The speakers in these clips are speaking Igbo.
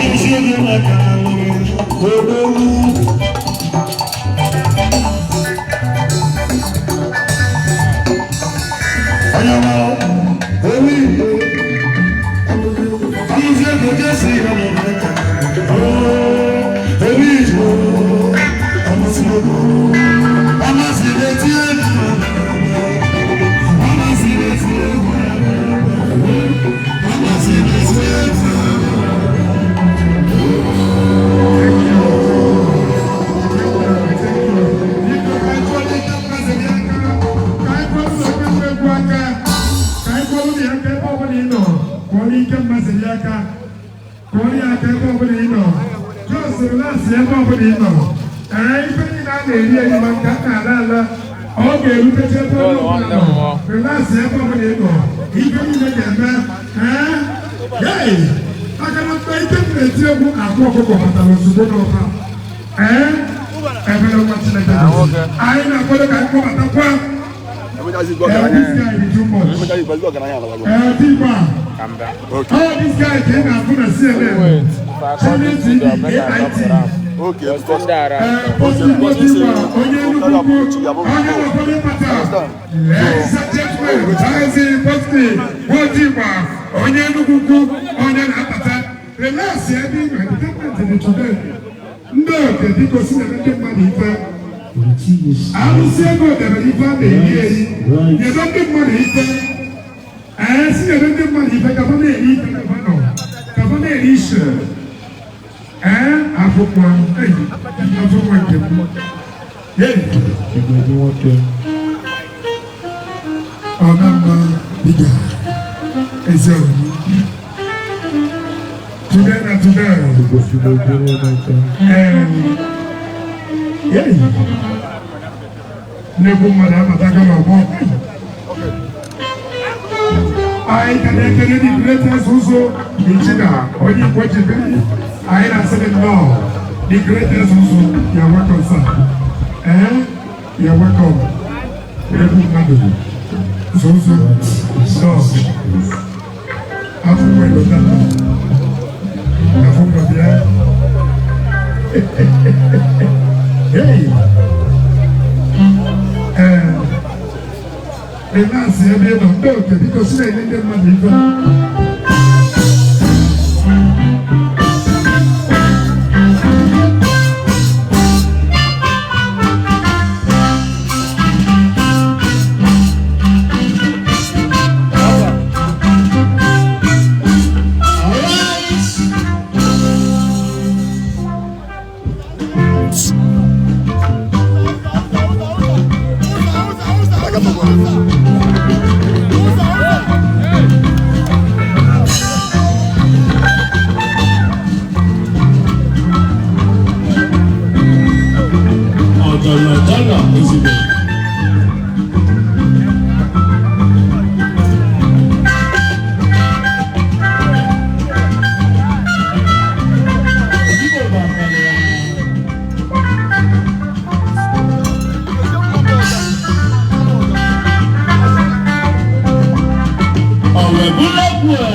Ladies and gentlemen, Nwotigba onye Enugu ukwu, onye na-abata. Relax ebe ị nọ, entertainment dị today. Ndị oke, biko, si na ndị mmadụ ife. Arụsị ego debere ife a na-eri eri. Nyebe ndị mmadụ ife. Ee, si nyebe ndị mmadụ ife ka fa na-eri ife, ka fa nọ ka fa na-eri ishe. Ee, afụkwa, ei, afụkwa nke m. Hey, Igwe nwoke. Ọnamba biga ezi omume. Today na today. Gosiri obere n'aka. Ee, hey, nnekwu mmadụ abatago n'ọgbọ. Anyị ka na-ekele the greatest ụzọ Ichida onye Igbo ji biri. Anyị na-asị gị nnọọ, the greatest ụzọ. You're welcome, sir. Ee, you're welcome. Nnekwu mmadụ ụzọ nnọọ. Afọ nwa ịlọta, afọ nwa bịa. Hey, ee, relax ebe ị nọ. Ndị oke, biko, si na-enye ndị mmadụ ife. Ọjọlọjọlọ ezigbo. Ezigbo bụ ọkara ya. Ọ̀wẹ̀ búlọ́ọ̀kù ẹ̀.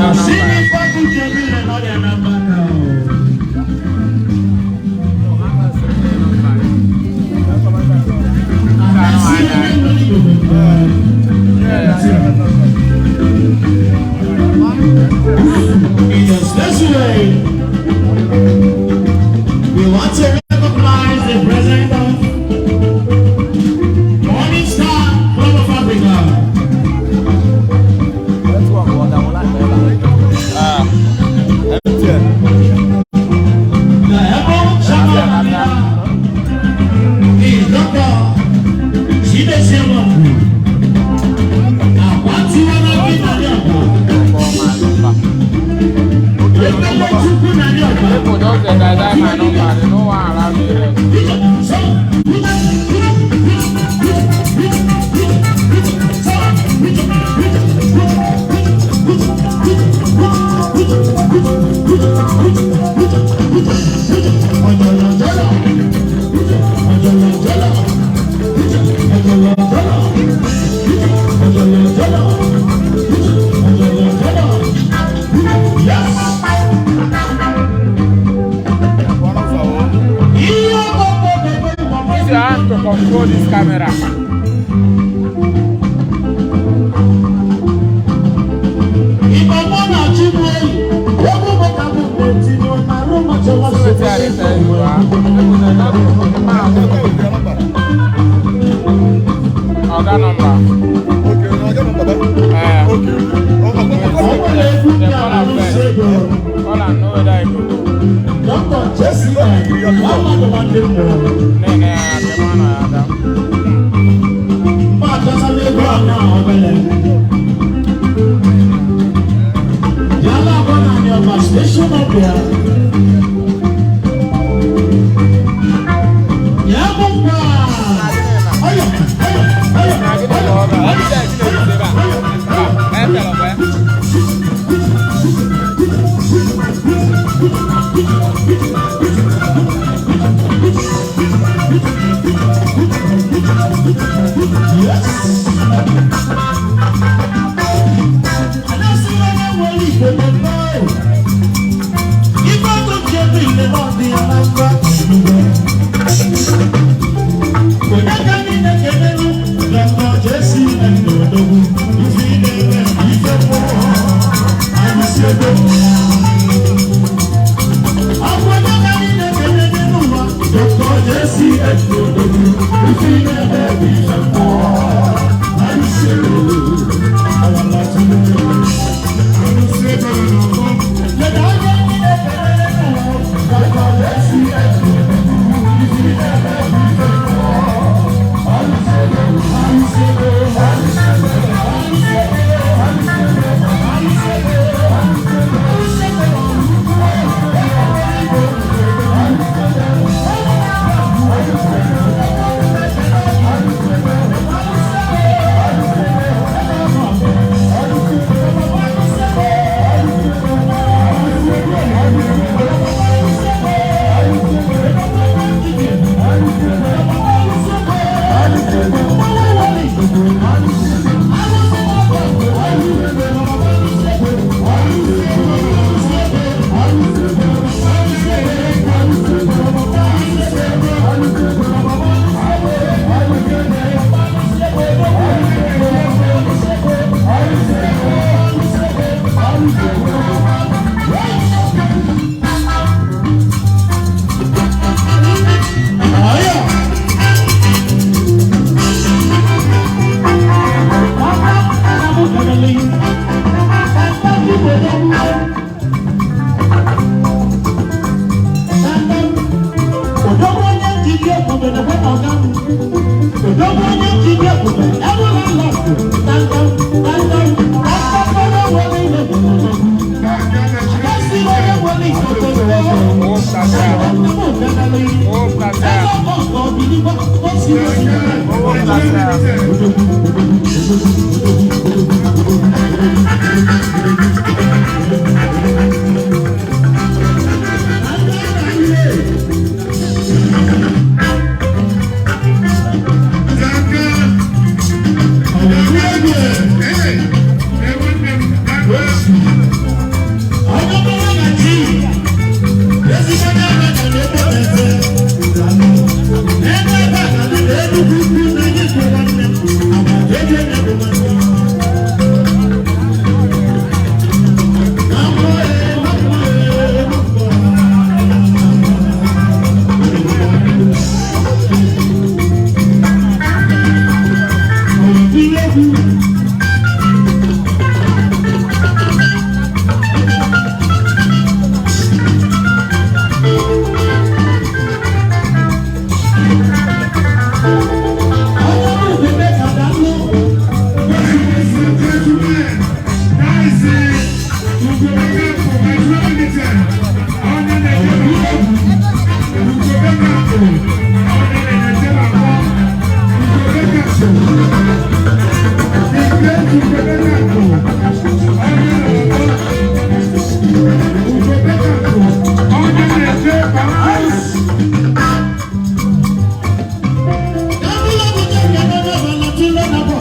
Asini fakuti ebile n'ọrịa na mgbaka o. Asini n'enweghị obodo. In a special way, we want to recognize the president of Morning Star Club of Africa. The able chairman is Dr. Chinesie Nwankwo. Akwatiwana bi na ní ọ̀pá. Ebele Chukwu na ní ọ̀pá. People just dey die die my number, they no wan allow me rest. Yes! Use your hand to control this camera. See wetin I dey tell you, ah. People dey just man. Oga number. Eh. Dem call am first. Call am know whether he go go. Ne ne abịa na ya ada. Station up there. Ya bụ mkpa. Ayo, ayo, ayo. Na gịnị ka ọ bụ? Airtel ọ bụ ya? Yes. Adásílẹ̀ náà wọlé ìgbòho náà. Ife Alụsị ego nọ n'ọgbọ.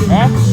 Huh?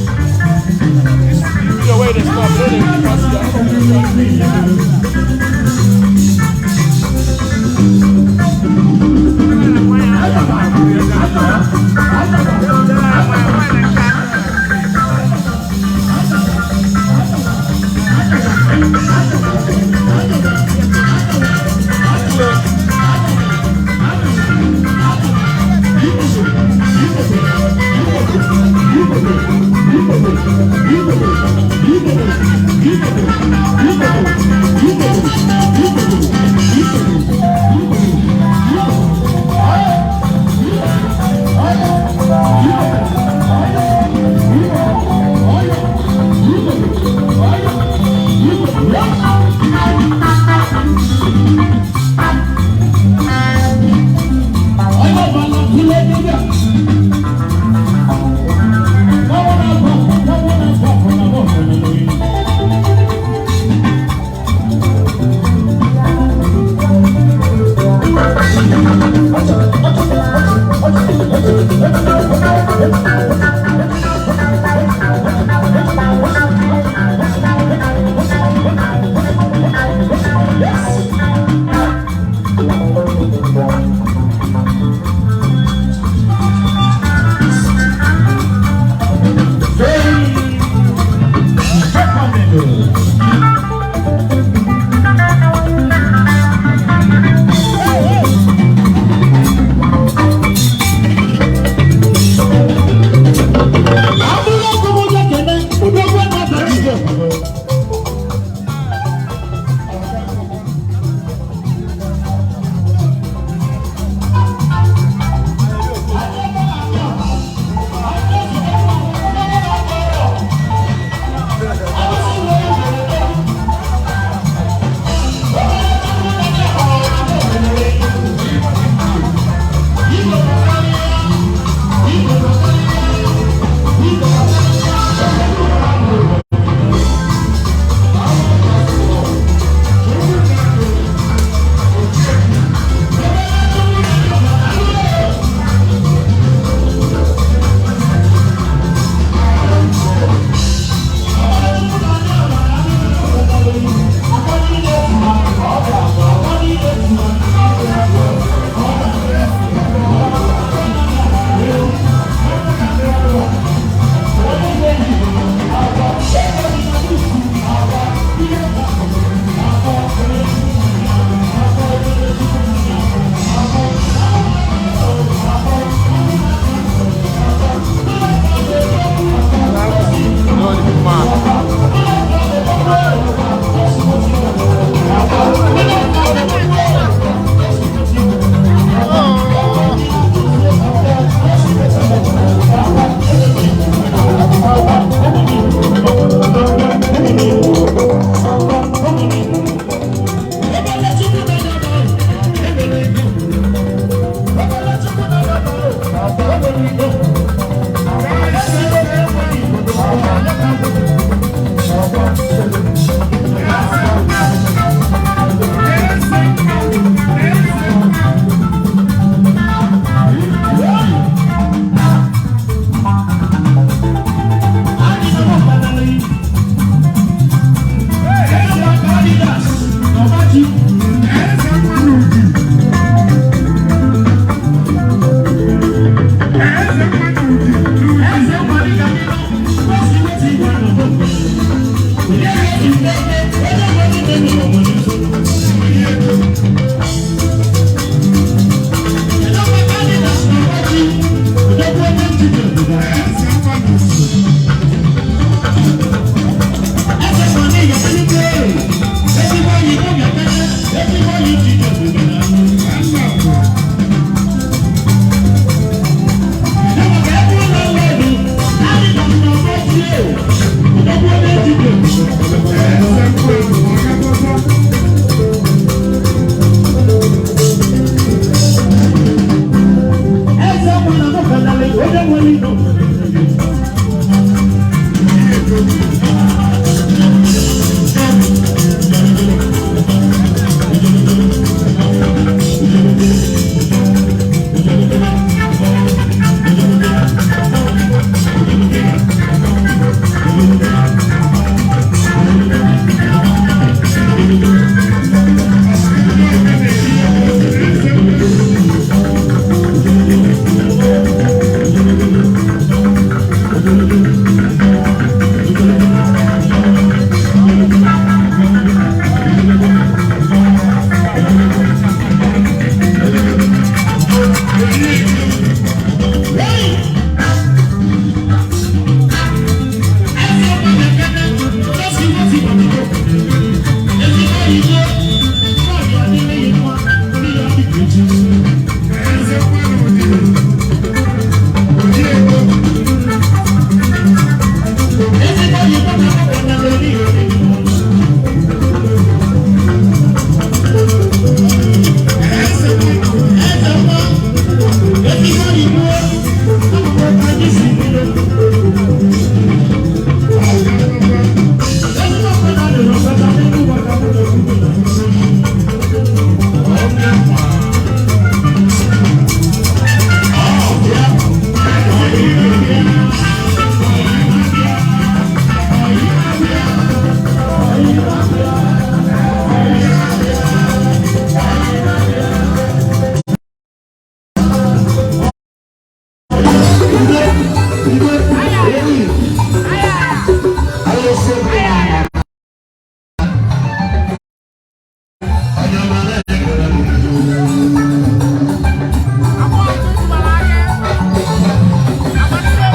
ọma na-ekele m.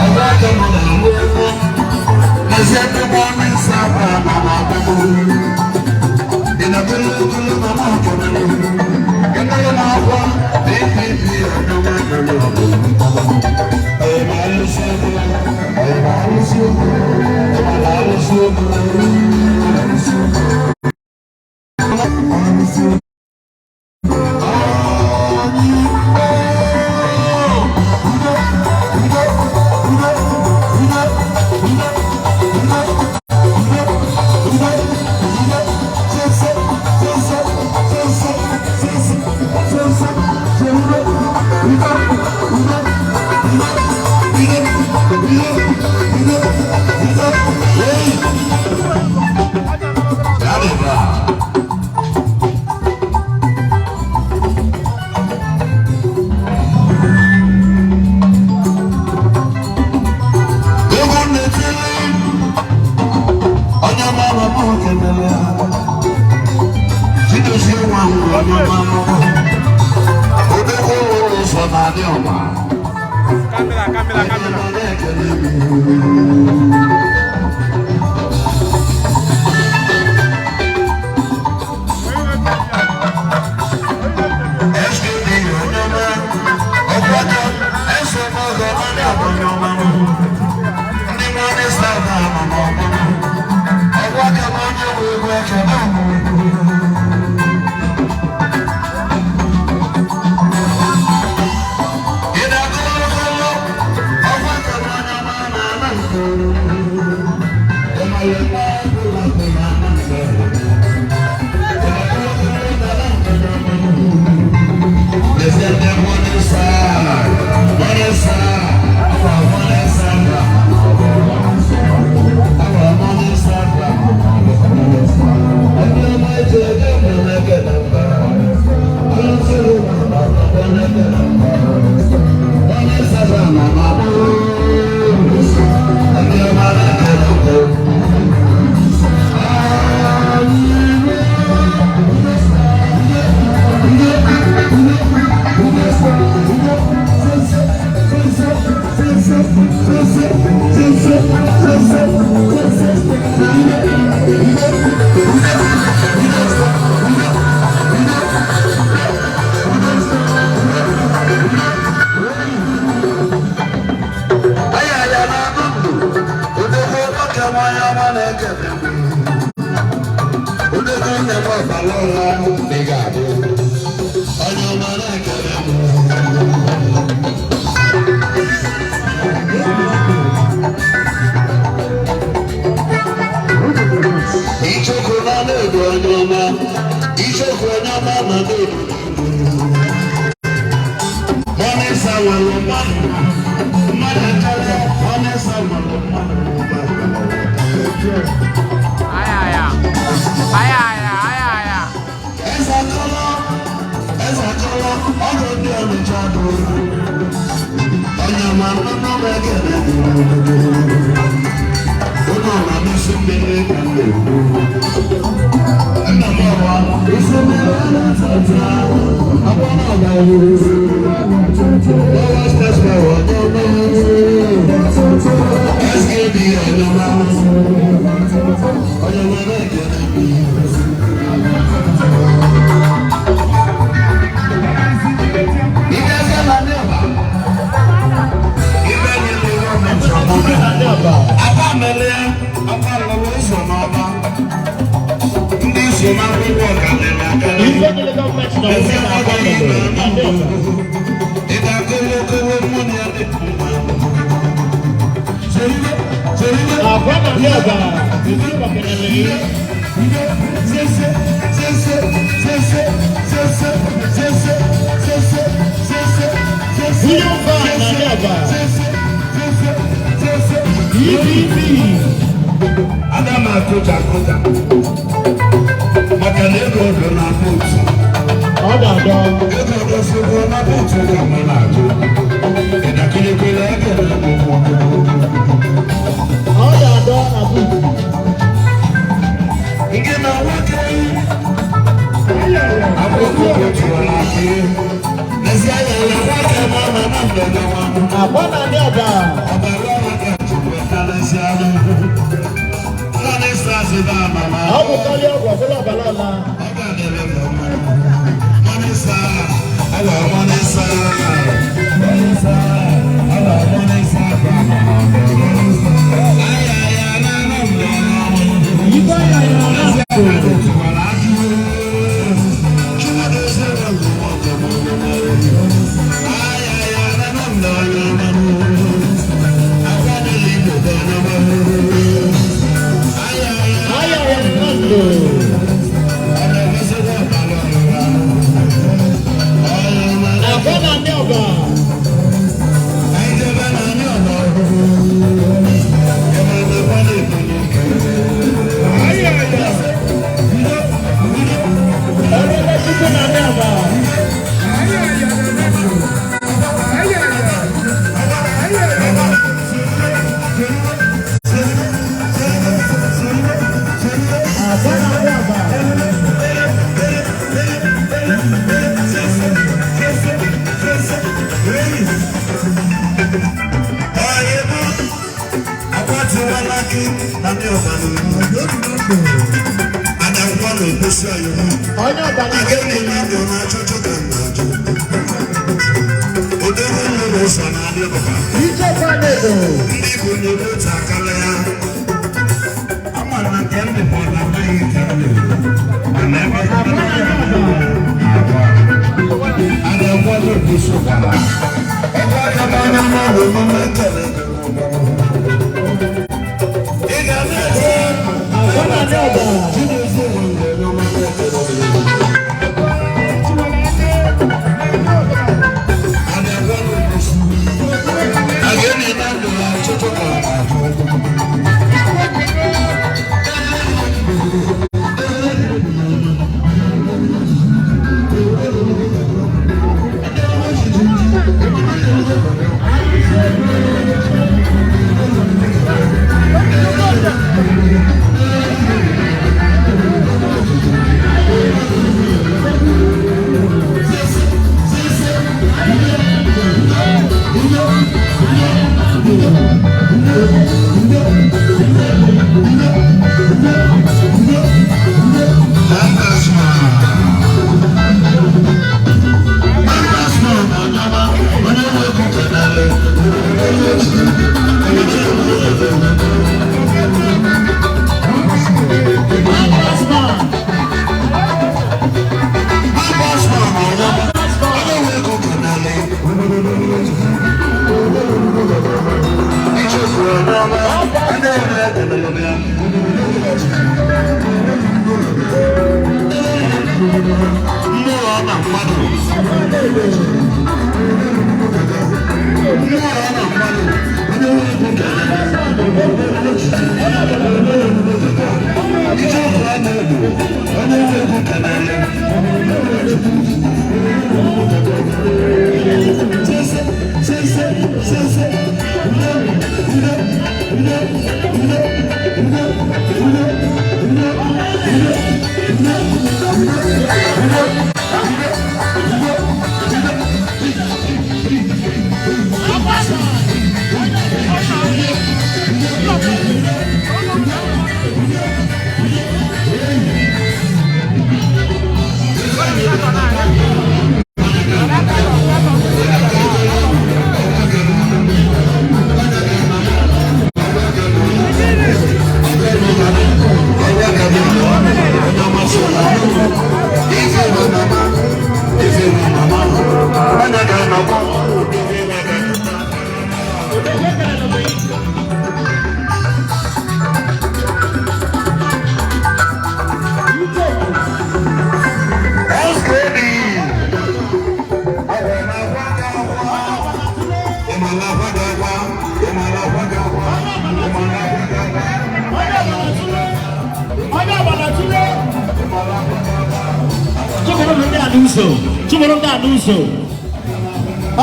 Ọba aka m na-enwe egwu. N'ezie ndị ọma ịsa akwa na na-abịa m. Ị na-agụlụ ogolo na m okelele. Ekele na-akwa PPP ọdọma mere ọdụ. Ee, ma alụsị egwu. Ee, ma alụsị egwu. Ee, ma alụsị egwu. Alụsị egwu. Alụsị egwu. Egwu na-etili onye mara m kelele ya. Chidozie nwa m onye mara m. Odogwu ụlọ ụzọ na-adị ọma. Camera, camera, camera. Onye mara ekele m. SKD onye ọma. Ọkwata ese m ọgọ na ndị onye ọma m. Ndị nwanne star na ama n'ọgbọ m. Ọgwa aka m onye nwe egwu ekele m. Ị na-akọrọ ọgwa aka m onye ọma na-ama nke. Ịmara ebe ọbụla bụ na ama nke. They said that one inside, one inside, one inside. Our money inside, Onye ọma na-ekele m. Ichekwu na na-edu onye ọma, ichekwu onye ọma na na-edu. Mọnịsa nwere mmadụ, mmadụ karịa, mọnịsa nwere mmadụ. Aya, aya. Aya, aya, aya, aya. Eze akọrọ, eze akọrọ, ọgọ ndị Ọnịcha bụ. Onye ọma nnụnụ m ekele gị. Ụnụ na n'isi mmiri ka m na-ekwu. Nna m ọwa, isi mmiri a na-atata, akwa na ọga Lọ́wọ́ stẹ́sẹ̀ wọ̀ ní ọmọ. SKB onye ọma. Onye ọma na-ekele gị. Ibe na ndị ọba. Ibe niile gọọmenti ọmụmụ. Aba melie, aba lụrụ ụzọ n'ọba. Ndị so n'akwụkwọ kalịrị akalị. Ife niile gọọmenti na Ezi omume na-agba akwụkwọ mere na ndị ọba. Ị ga-akụrụ mmụọ ya dị mma. Seribe, seribe. Agwa na ndị ọba, ndị ọba kelele. Sese, sese, sese, sese, sese, sese, sese, sese. Ndị ọba na ndị ọba. Sese, sese, sese. EPP. Aga m akụja akụja maka na ego dị na buutu. Ọ ga-adọ. Ego dosịgo na buutu ka m na-ajụ. Ịdakịrịkịrị ekele m. Ọ ga-adọ na buutu. Nke na nwoke. Akwa na ndị ọba. Ọ bụ karịa ọgwụ ọbụla ọbara ọla. Ibe ya ya na-akụ. Aya ya nnamdị. Akwa na ndị ọba. Ọrụla Chukwu na ndị ọba. Akwa na ndị ọba. Onye ọba na Ichekwa na-edo. Akwa na ndị ọba. Akwa na ndị ọba.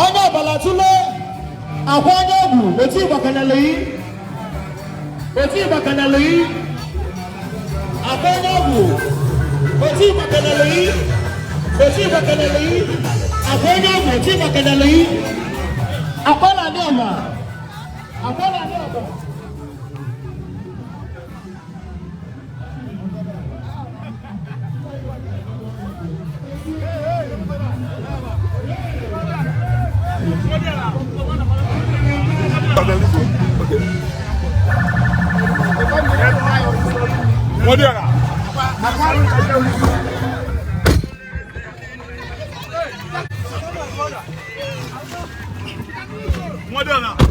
Onye ọbala tụle akwa onye ọgwụ otu ịgbakanalị otu ịgbakanalị akwa onye ọgwụ otu ịgbakanalị otu ịgbakanalị akwa onye ọgwụ otu ịgbakanalị akwa na Anị Ọba. Akwa na Anị Ọba. Moderna.